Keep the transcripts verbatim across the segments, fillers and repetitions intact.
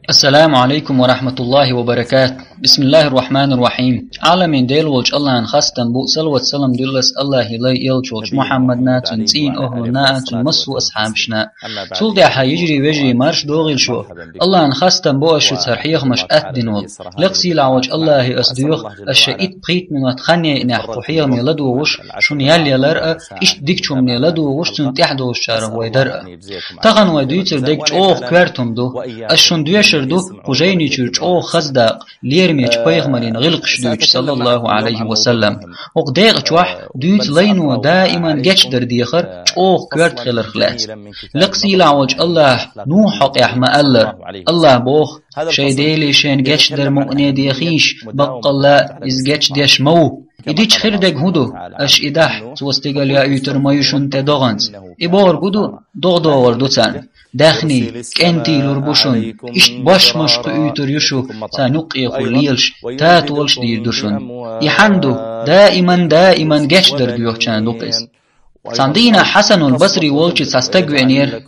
Ассаламу алейкум ва рахматуллахи ва баракатух. Бисмиллахир рахманир рахим. Ӏаламийн Дела волчу Аллахьан хастам бу, салават-салам дуьллу ас Аллахьан лай элча волчу Мухьаммадна, цуьнан цӀийнан охӀлунна а, цуьнан массо а асхьабашна. Цул тӀаьхьа, йижарий вежарий, марша догӀийла шу. Аллахьан хастам бу ас шуьца хӀара хьехамаш атта дина волу. Лекха сийлахь волчу Аллахье ас доьху, ас шайн итт-пхийтта минот хан яйинехь кху хьехаме ладугӀуш, шуна ял ялар а, иштта дикачу хӀумане ладугӀуш, цунна тӀаьхьа долчарах вай дар а. Тахана вай дуьйцур дерг чӀогӀа коьрта хӀума ду. Ас шуна доьшур ду кху жайни чуьра чӀогӀа хаза дакъа, лерамечу пайхамарийн гӀиллакхаш дуьйцуш, саллаллаху алейхи ва саллам. ХӀокху декъа чохь дуьйцу лайно даиман гечдар дехар чӀогӀа коьрта хиларх лаьцна. Лекха сийлахь волчу Аллахьа Нухьан хьокъехь ма-аллара: Аллахьа боху: «Шайн Деле шайна гечдар мукъане дехийша, баккъалла иза гечдеш ма ву». И дича хир дерг хӀун ду? Аша и дахь, цо стигала яуьйтур ма ю шуна тӀе догӀанца. И бохург хӀун ду? ДогӀа догӀур ду царна. Даьхний, кӀентий лур бу шуна. Иштта бошмаш кхуьуьйтур ю шу, царна юккъехула лелаш, татолаш дийр ду шуна. И хьанна ду? Даиман, даиман гечдар доьхучарна ду-кх иза. Цхьана дийнахь Хьасанул Басри волчу цхьа стаг веанера.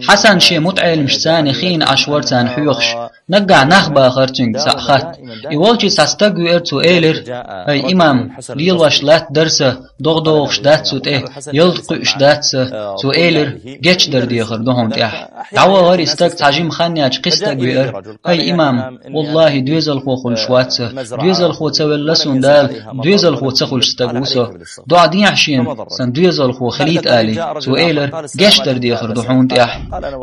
Хьасан шен мутаӀеламашца хиъна Ӏаш вара царна хьоьхуш. Наггахь нах бахара цуьнга цхьаъ хатта. И волчу цхьа стаг веара, цо элира: «ХӀай имам, лелош латтадар сан, догӀа догӀуш дац цу тӀе, ялта кхуьуш дац сан». Цо элира: «Гечдар дехар ду хьуна тӀехь». ДӀавахара и стаг, цхьа жима хан яьлча кхин стаг веара: «ХӀай имам, валлахи, доьзалхо хуьлуш вац сан, доьзалхо ца велла суна Дала, доьзалхо ца хуьлуш стаг ву со. ДоӀа дехьа шена, сан доьзалхо хилийта», — алий. Цо элира: «Гечдар дехар ду хьуна тӀехь».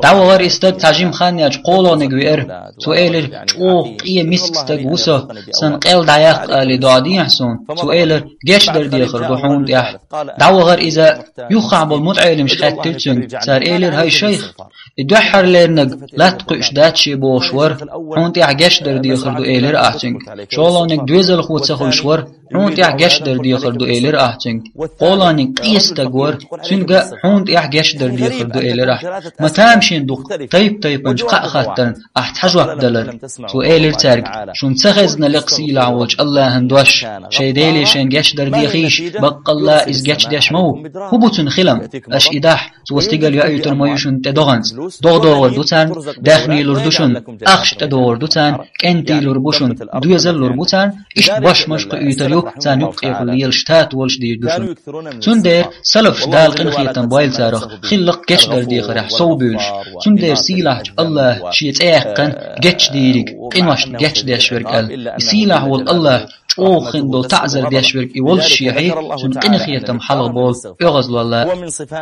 ДӀавахара и стаг, цхьа жима хан яьлча кхоалгӀаниг веара. Цо элира: «ЧӀогӀа къен, миска стаг ву со, сан къел дӀаяккха», — алий, «доӀа дехьа суна». Цо элира: «Гечдар дехар ду хьуна тӀехь». ДӀавахара иза. Юххехь болу мутаӀеламаш хаьттира цуьнга. Цара элира: «ХӀай шайх, и дуьххьарлерниг латта кхуьуш дац шен бохуш вара, хьуна тӀехь гечдар дехар ду», — элира ахь цуьнга. ШолгӀаниг: «Доьзалхо ца хуьлуш вара, хьуна тӀехь гечдар дехар ду», — элира ахь цуьнга. КхоалгӀаниг: «Къен стаг вара, цуьнга а хьуна тӀехь гечдар дехар ду», — элира ахь. Ма тамашийна ду-кх тайп-тайпанчу кхаа хаттарна ахь цхьа жоп далар. Цо элира цаьрга: «Шуна ца хезна лекха сийлахь волчу Аллахьан дош, шайн Деле шайна гечдар дехийша, баккъалла иза гечдеш ма ву? ХӀун бу цуьнан хилам? Аша и дахь, цо стигала яуьйтур ма ю шуна тӀе догӀанца. ДогӀа догӀур ду царна, даьхний лур ду шуна, ахча тӀедогӀур ду царна, кӀентий лур бу шуна, доьзал лур бу царна, иштта бошмаш кхуьуьйтур ю, царна юккъехула лелаш, татолаш дийр ду шуна». Цундела салафаш, Дала къинхетам бойла царах, хилла-кх гечдар дехарехь совбуьйлуш. Цундела сийлахьчу Аллахьа шен цӀе яьккхина гечдийриг, къиношна гечдеш верг аьлла. И сийлахь волу Аллахь чӀогӀа хин долу таӀзар деш верг и воллушехь, цуьнан къинхетам хьалха болу, оьгӀазлолла.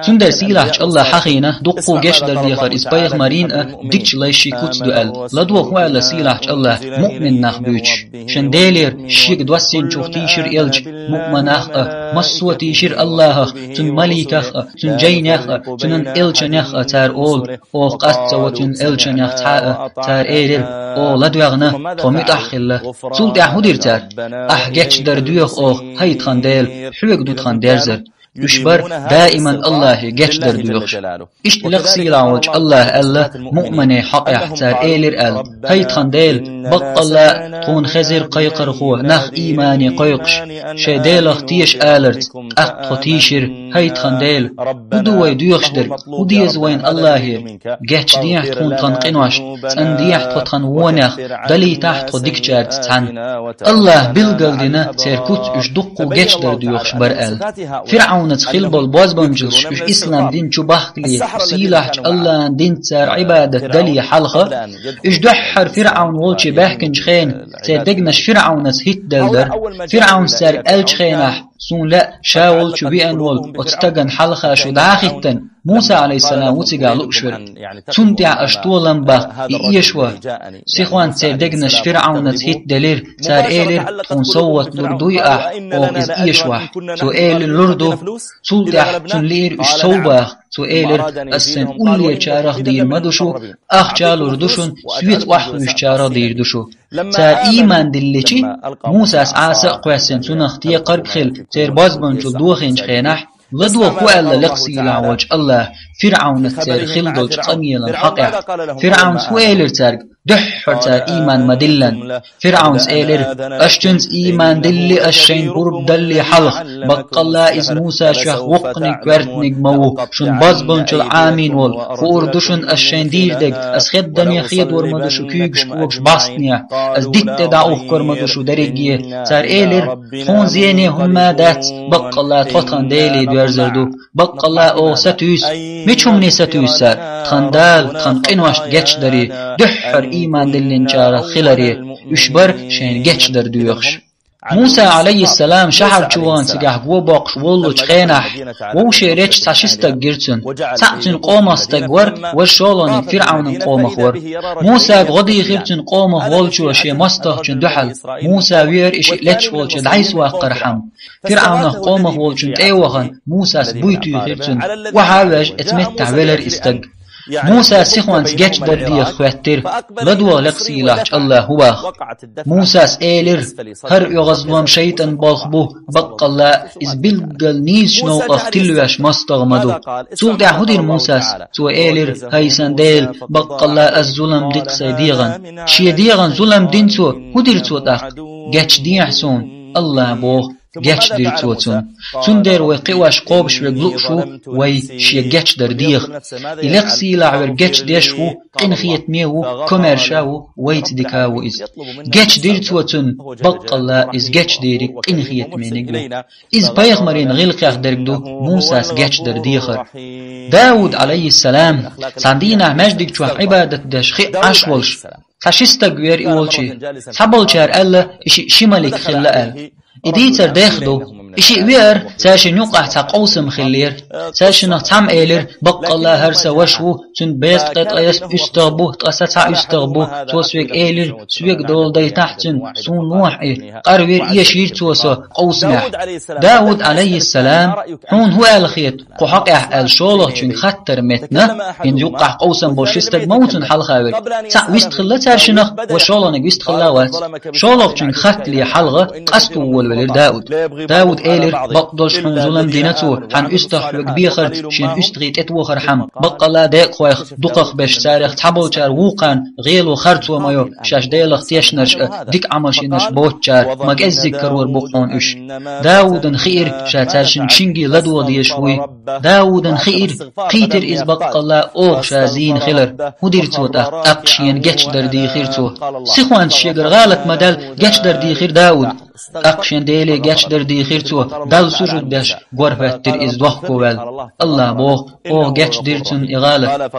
Цундела сийлахьчу Аллахьа хьахийна дуккха гечдар дехар иза пайхамарийн а, дикачу лайшин куц ду аьлла. ЛадогӀа хӀун аьлла сийлахьчу Аллахьа муъмин нах буьйцуш. Шен Делера, шега доссийначух тийшира элча, муъминех а, массо а тийшира Аллахьах, цуьнан маликех а, цуьнан жайнех а, цуьнан элчанех а, цара олу: «Оха къаста ца во цуьнан элчанех цхьа а». Цара элира: «Оха ладоьгӀна, тхо муьтӀахь хилла». Цул тӀаьхьа хӀун дира цара? «Ахь гечдар доьху оха, хӀай тхан Дела, хьоьга ду тхан дерзар». Уьш бара даиман Аллахье гечдар доьхуш. Иштта лекха сийлахь волчу Аллахьа аьлла муъминийн хьокъехь, цара элира аьлла: «ХӀай тхан Дела, баккъалла а тхуна хезира кхайкхархо, нах иймане кхойкхуш, шайн Делах теша аларца, тӀаккха тхо тийшира. ХӀай тхан Дела, хӀун ду вай доьхуш дерг? ХӀун деза вайна Аллахье? Гечдехьа тхуна тхан къиношна, цӀандехьа тхо тхан вонех, далийтахьа тхо дикачаьрца цхьаьна». Аллахьа билгалдина церан куц уьш дуккха гечдар доьхуш бара аьлла. ФирӀаунаца хилла болу бозбуунчаллаш уьш ислам дин чу бахкале, сийлахьчу Аллахьан динца цара Ӏибадат дале хьалха, уьш дуьххьара ФирӀаун волчу баьхкинчу хенахь, церан дегнаш ФирӀаунаца хӀиттаделла дара. ФирӀауна цаьрга аьллачу хенахь: «Суна лаьа, ша волчу веана волу оцу стагана хьалха шу дӀа а хӀиттина, Муса, Ӏалайхиссалам, ву цигахь лууш верг. Цунна тӀехь аша толам баккха, и эшаво». Сихонца церан дегнаш ФирӀаунаца хӀиттаделира, цара элира: «Тхуна совгӀат лур дуй ахь, оха иза эшавахь?» Цо элира: «Лур ду». Цул тӀаьхьа цунна лиира уьш сов баха. Цо элира: «Ас сайн уллерчарах дийр ма ду шу, ахча лур ду шуна, соьца охьахуьйсучарах дийр ду шу». Цара ийман дилличи, Мусас Ӏаса а кхоьссина, цунах текхарг а хилла, церан бозбуунчалла дохийначу хенахь, ладогӀа хӀун аьлла лекха сийлахь волчу Аллахьа ФирӀаунаца церан хилла долчу къамелан хьокъехь? ФирӀаунас хӀун элира цаьрга, дуьххьара цара ийман ма-диллинехь? ФирӀаунас элира: «Аша цуьнца ийман диллале, аша шайна пурба далале хьалха, Баккъалла из Муса шех воккханиг, коьртаниг ма ву, шун бозбуунчалла Ӏамийна волу. Хуур ду шуна ас шайн дийр дерг, ас хеддаме хедор ма ду шу куьйгаш когаш бӀастанехь, ас дитта тӀе дӀаухкур ма ду шу дерриге. Цара элира: «Тхуна зене хӀумма а дац, баккъалла тхо тхан Деле доьрзур ду. Баккъалла оха сатуьйсу». Мича хӀумане сатуьйсу цара? Тхан Дала тхан къиношна гечдаре, дуьххьара ийман диллинчарах хиларе. Уьш бара шайна гечдар доьхуш. Муса, Ӏалайхиссалам, шахьар чу вахана цигахь го боккхуш воллучу хенахь, вовшерачу цхьа ши стаг гира цунна. Цхьаъ цуьнан къомах стаг вара, важа шолгӀаниг ФирӀавнан къомах вара. Мусага гӀо дийхира цуьнан къомах волчо шен мостагӀчунна дуьхьал. Муса веара и шиъ леташ волчу дӀасаваккхархьама. ФирӀавнах къомах волчун тӀе а вахана, Мусас буй туьйхира цунна. Охьа а ваьжна, оцу меттехь велара и стаг. Муса сихонца гечдар деха хӀоьттира, ладогӀа лекха сийлахьчу Аллахьа хӀун боху. Мусас элира: «ХӀара оьгӀазло-м шайтӀан болх бу, баккъалла иза билггал нийсачу новкъах тилвеш мостагӀа ма ду». Цул тӀаьхьа хӀун дира Мусас? Цо элира: «ХӀай сан Дела, баккъалла ас зулам дина сайн дегӀан». Шен дегӀан зулам дина цо, хӀун дира цо тӀаккха? «Гечдехьа суна», Аллахьа боху. Гечдира цо цунна. Цундела вай кхиош, кхобуш верг лууш ву вай шен гечдар деха. И лекха сийлахь верг гечдеш а ву, къинхетаме а ву, комаьрша а ву, вайца дика а ву иза. Гечдира цо цунна, баккъалла иза гечдериг къинхетамениг ву. Иза пайхамарийн гӀиллакхех дерг ду Мусас гечдар дехар. Дауд, Ӏалайхиссалам, цхьана дийнахь маьждиг чохь Ӏибадат деш хиъна Ӏаш волуш, цхьа ши стаг веара и волчу. Цхьаболчара аьлла, и шиъ ши малик хилла аьлла. И дийцар дех ду. И шиъ веара, цаьршинна юккъехь цхьа къовсам хиллера. Цаьршиннах цхьамма элира: «Баккъалла хӀара сан ваша ву, цуьнан беста ткъе ткъайесна уьстагӀ бу, ткъе сацхьа уьстагӀ бу. Цо соьга элира, соьга дола дайтахь цуьнан, суна лохьа и. Къарвира, эшийра цо со къовсамехь». Дауд, Ӏалайхиссалам, хьуна хӀун аьлла хета кху хьокъехь аьлла шолгӀачуьнга хаттар меттана, хӀинца юккъехь къовсам болуш ши стаг ма ву цунна хьалха верг. Цхьаъ вистхилла цаьршиннах, вай шолгӀаниг вистхилла а вац. ШолгӀачуьнга хаттале хьалха къасто волавелира Дауд. Дауд элира: «Бакъдолуш хьуна зулам дина цо, хьан уьстагӀ хьоьга бехарца шен уьстагӀий тӀетохархьама. Баккъалла декъахойх дукхах беш, царех цхьаболчара вукхарна гӀело харцо ма йо, шаьш Делах тешнарш а, дика Ӏамалш йинарш боцучара, ма кӀеззиг карор бу-кх хьуна уьш». Даудана хиира, ша цаьршинга шинге ладогӀа дезаш вуй. Даудана хиира, кхийтира иза баккъалла оха ша зийна хилар. ХӀун дира цо тӀаккха? ТӀаккха шена гечдар дийхира цо. Сихонца шегара гӀалат ма даьлла, гечдар дийхира Дауд. ТӀаккха шен Деле гечдар дийхира цо, Далла сужуд деш, гор хӀоьттира иза дохковаьлла. Аллахьа боху: «Оха гечдира цунна и гӀалат».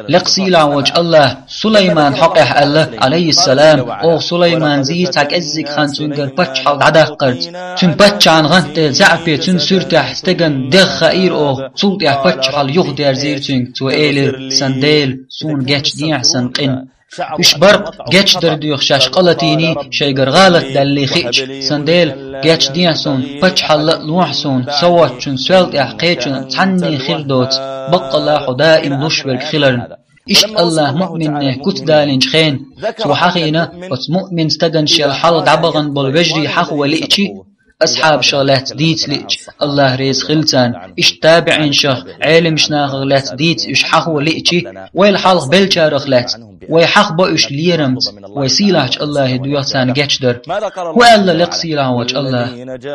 Лекха сийлахь волчу Аллахьа Сулайман хьокъехь аьлла, Ӏалайхиссалам: «Оха Сулайман зийра цхьа кӀеззиг хан цуьнгара паччахьалла дӀадаккхарца. Цуьнан паччахьан гӀант тӀе заьӀапе цуьнан суьртехь стеган дегӀ хаийра оха, цул тӀаьхьа паччахьалла юхадерзийра цуьнга». Цо элира: «Сан Дела, суна гечдехьа сан къин». Уьш баркъ гечдар доьху шаьш къа латийний, шайгара гӀалат даьллий хиъча: «Сан Дела, гечдехьа суна, паччахьалла а лохьа суна, со воцчун соьл тӀехь кхечун цхьанне хир доцу, баккъалла хьо даим луш верг хиларна». Иштта Аллахьа муъминне куц далийначу хенахь, цо хьахийна, оцу муъмин стагана шел хьалха дӀабахана болу вежарий хьахо лиъчи, асхьабашах лаьцна дийца лиъча, Аллахь реза хила царна, иштта табиӀинашах, Ӏеламнахах лаьцна дийца уьш хьахо лиъчи, вайл хьалха беллачарах лаьцна, вай хьахабо уьш лерамца, вай сийлахьчу Аллахье доьху царна гечдар. ХӀун аьлла лекха сийлахь волчу Аллахьа?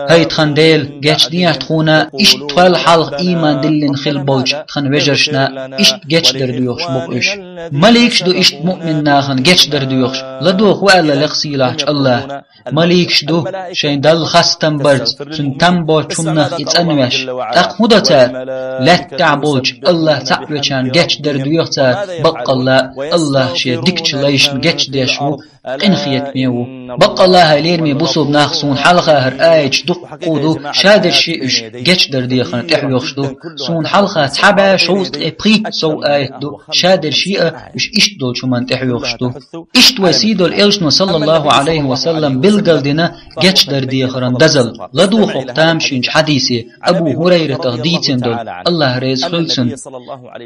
«ХӀай тхан Дела, гечдехьа тхуна, иштта тхол хьалха ийман диллина хилла болчу тхан вежаршна, иштта гечдар доьхуш бу-кх уьш». Маликаш ду иштта муъмин нахана гечдар доьхуш, ладогӀа хӀун аьлла лекха сийлахьчу Аллахьа. Маликаш ду, шайн Далла хастам барца, цуьнан там боцчу хӀуманах и цӀанвеш. ТӀаккха хӀун до цара? Лаьтта тӀехь болчу Аллахь цхьаъ вечарна гечдар доьху цара, баккъалла Аллахь шен дикачу лайшна гечдеш ву, къинхетаме ву. Баккъалла, хӀай лераме бусулба нах, суна хьалха хӀара аяташ дуккха а ду, шадерш а уьш гечдар дехарна тӀехьоьхуш ду. Суна хьалха цхьа бӀе шовзткъе пхийтта сов аят ду, шадерш а уьш иштта долчу хӀуманна тӀехьоьхуш ду. Иштта вай сийдолу элчано, саллаллаху Ӏалайхи ва саллам, билгалдина гечдар дехаран дозалла. ЛадогӀа хӀокху тамашийначу хьадисе, Абу ХӀурайратах дийцина долу, Аллахь реза хуьлда цунна.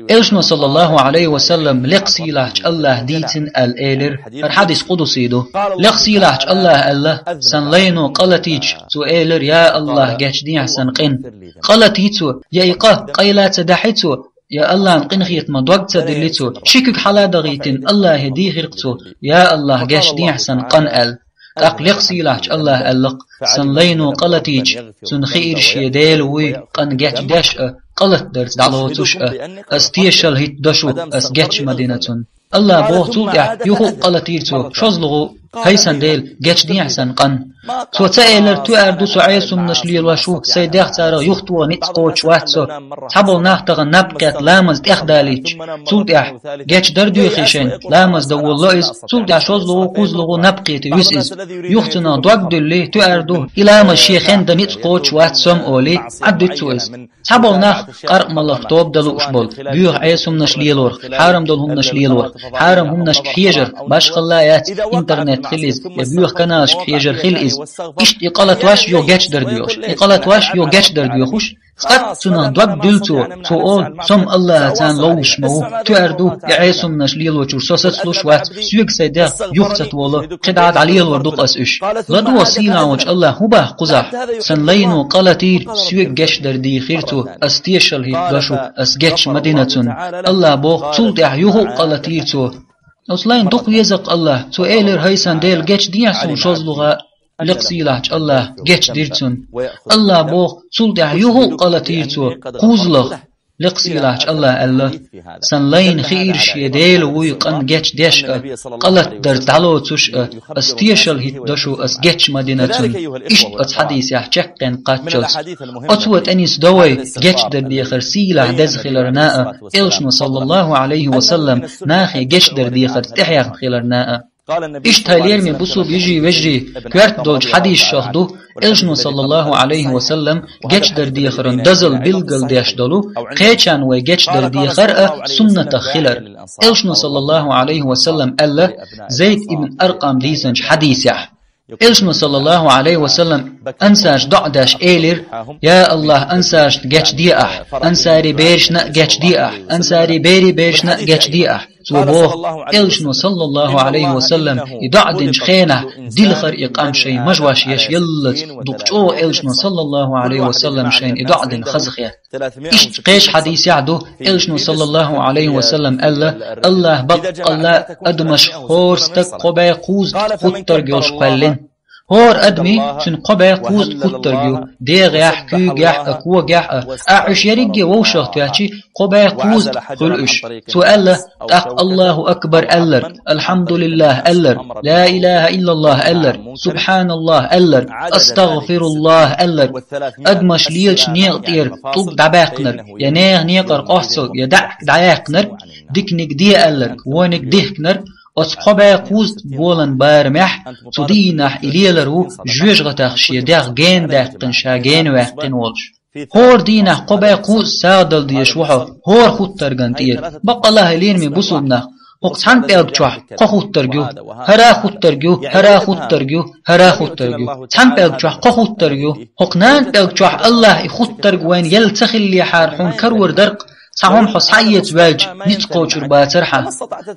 Элчано, саллаллаху Ӏалайхи ва саллам, лекха сийлахьчу Аллахьа дийцина аьлла элира, хӀара хьадис къудсий ду. Лекха сийлахьчу Аллахьа аьлла: «Сан лайно къа латийча, цо элира: „Я Аллахь, гечдехьа сан къин“». Къа латий цо, я и къа къайла ца дахьий цо, я Аллахьан къинхетамах дог ца диллий цо, ши куьг хьала а дахийтина, Аллахье дийхира-кх цо: «Я Аллахь, гечдехьа сан къан», – аьлла. ТӀаккха лекха сийлахьчу Аллаха аьлла-кх: «Сан лайно къа латийча, цунна хиира шен Дела вуй къан гечдеш а, къа латдарца дӀалоцуш а. Ас тешал хӀитта до шу, ас геч ма дина цунна». Аллаха боху цул тӀаьхьа: «Юха а къа латийра цо, шозлагӀа, хӀай сан Дела, гечдехьа сан къан». Цо ца элира: «Тоьар ду, со Ӏеса хӀуманаш лелош ву, сайн дегӀ царах юхатоха ницкъ кхочуш вац со. Цхьаболу нах тахана наб кхетта ламаз тӀехдалийтча, цул тӀаьхьа гечдар доьхий шайна, ламаз дан волало иза, цул тӀаьхьа шозлагӀа, кхузлагӀа наб кхетий вуьсу иза. Юха цунах дог дуьллий, тоьар ду, и ламаз шен хенна дан ницкъ кхочуш вац со-м», олий, Ӏад дуьту цо иза. Цхьаболу нах, къаркъа маларх тоба дан лууш болу, боьха Ӏеса хӀуманаш лелорх, хьарам долу хӀуманаш лелорх, хьарам хӀуманашка хьежарх, башхалла яц, интернет хила иза, я боьха каналашка хьежар хила иза. Иштта и къа латош юха гечдар доьхуш, и къа латош юха гечдар доьхуш, цкъа цунах дог дуьллу цо, цо олу: «Со-м Аллахаца ловзуш ма ву, тоьар ду, и Ӏеса хӀуманаш лелочуьра со сацалуш вац, соьга сайн дегӀ юха ца тохало, кхидӀа дӀалелор ду-кх ас уьш». ЛадогӀа сийлахь волчу Аллаха хӀун боху кхузахь: «Сан лайно къа латийра, соьга гечдар дийхира цо, ас тешал хӀитта до шу, ас геч ма дина цунна». Аллаха боху: «Цул тӀаьхьа юха а къа латийра цо». Оцу лайна дукха веза-кх Аллаха, цо элира: «ХӀай сан Дела, гечдехьа суна шозлагӀа». Лекха сийлахьчу Аллаха гечдира цунна. Аллаха боху: «Цул тӀаьхьа юха а къа латийра цо, кхузлагӀа». Лекха сийлахьчу Аллаха аьлла: «Сан лайна хиира шен Дела вуй къан гечдеш а, къа латдарца дӀалоцуш а, ас тешал хӀитта до шу, ас геч ма дина цунна». Иштта оцу хьадисехь чекхъен кхаччалц. Оцо тӀе нисдо вай гечдар дехар сийлахь деза хиларна а, Элчано, саллаллаху Ӏалайхи ва саллам, нахе гечдар дехарца тӀехьехна хиларна а. Иштта, хьоме бусулба йижарий, вежарий, коьрта долчу хьадисашкахь ду, Элчано, саллаллаху Ӏалайхи ва саллам, гечдар дехаран дозалла билгалдеш долу, кхечарна вай гечдар дехар а суннатах хилар. Элчано, саллаллаху Ӏалайхи ва саллам, аьлла, Зайд ибн Аркъам дийцинчу хьадисехь. Элчано, саллаллаху Ӏалайхи ва саллам, ансарш доӀа деш элира: «Я Аллах, ансаршна гечде ахь, ансарий берашна а гечде ахь, ансарий берий берашна а гечде ахь». Цо боху, Элчано, саллаллаху Ӏалайхи ва саллам, и доӀа динчу хенахь, дилхара и къам шайн мажош еш яллалц, дукха чӀогӀа Элчано, саллаллаху Ӏалайхи ва саллам, шайна и доӀа дина хазахетта. Иштта кхечу хьадисехь ду, Элчано, саллаллаху Ӏалайхи ва саллам, аьлла: «Аллах баккъалла адамаш хӀора стаг кхо бӀе кхузткъа хӀуттарг йолуш кхоьллина». ХӀора адамий цуьнан кхо бӀе кхузткъа хӀуттарг ю, дегӀехь а, куьйгехь а, когехь а, ахь уьш ерриге вовшах тоьчий, кхо бӀе кхузткъа хуьлу уьш. Цо аьлла, тӀаккха Аллаху акбар аьлларг, Алхьамдулиллах аьлларг, Ла илаха иллаллах аьлларг, Субханаллах аьлларг, Астагфируллах аьлларг, адамаш лелачу некъа тӀера тӀулг дӀабаьккхинарг, я нехан некъара къоццалг, я даьӀахк дӀаяьккхинарг, диканиг де аьлларг, вониг дихкинарг, оцу кхо бӀе кхузткъа болан барамехь, цу дийнахь и лелар ву жоьжахатех шен дегӀ гена даьккхина, ша гена ваьккхина волуш. ХӀора дийнахь кхо бӀе кхузткъа сагӀа дала дезаш ву хьо хӀора хӀуттарган тӀера. Баккъалла, хьоме бусулба нах, хӀокху цхьана пӀелг чохь кхо хӀуттарг ю, хӀара хӀуттарг ю, хӀара хӀуттарг ю, хӀара хӀуттарг ю. Цхьана пӀелг чохь кхо хӀуттарг ю. ХӀокху нана пӀелг чохь Аллах и хӀуттарг вайна елла ца хиллехьара, хьуна карор дара-кх, цхьа хӀума хьо схьаэца ваьлча, ницкъ кхочур бацара хьан.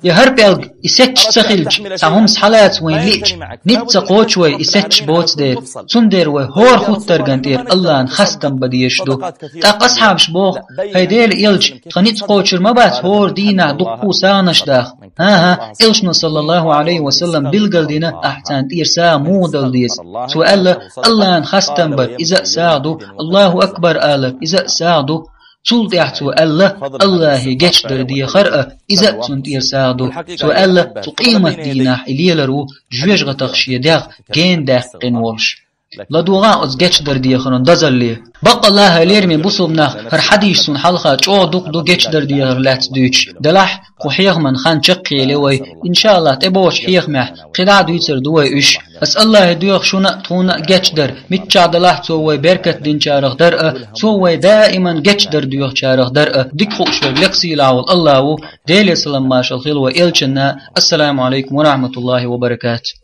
Я хӀара пӀелг и сетташ ца хилча, цхьа хӀума схьалаца вайна лиъча, ницкъ ца кхочу вай и сетташ боцу дела. Цундела вай хӀора хӀуттарган тӀера Аллахьан хастам бан дезаш ду. ТӀаккха асхьабаш боху: «ХӀай Делан элча, тхан ницкъ кхочур ма бац хӀора дийнахь дуккха а сагӀанаш даха?» ХӀан-хӀа, Элчано, саллаллаху Ӏалайхи ва саллам, билгалдина ахь царна тӀера сагӀа муха дала деза. Цо аьлла: «Аллахьан хастам бар, иза а сагӀа ду, Аллаху акбар алар, иза а сагӀа ду». Цул тӀаьхьа цо аьлла: «Аллахье гечдар дехар а, иза а цунна тӀера сагӀа ду». Цо аьлла: «Цу къематдийнахь и лелар ву жоьжахатех шен дегӀ гена даьккхина волуш». ЛадогӀа оцу гечдар дехаран дозалле. Баккъалла, хьоме бусулба нах, хӀара хьадисаш суна хьалха чӀогӀа дукха ду гечдар дехар лаьцна дуьйцуш. Делахь, кху хьехаман хан чекхъели вай. Иншааллах, тӀебогӀучу хьехамехь кхидӀа а дуьйцур ду вай уьш. Ас Аллахье доьху шуна а, тхуна а гечдар, миччахь делахь, цо вай беркат динчарах дара а, цо вай даиман гечдар доьхучарах дара а. Дика хууш верг лекха сийлахь волу Аллах ву, Деле салам-маршалла хуьлда вай элчанна. Ассаламу Ӏалайкум ва рахьматуллахӀи ва баракатух.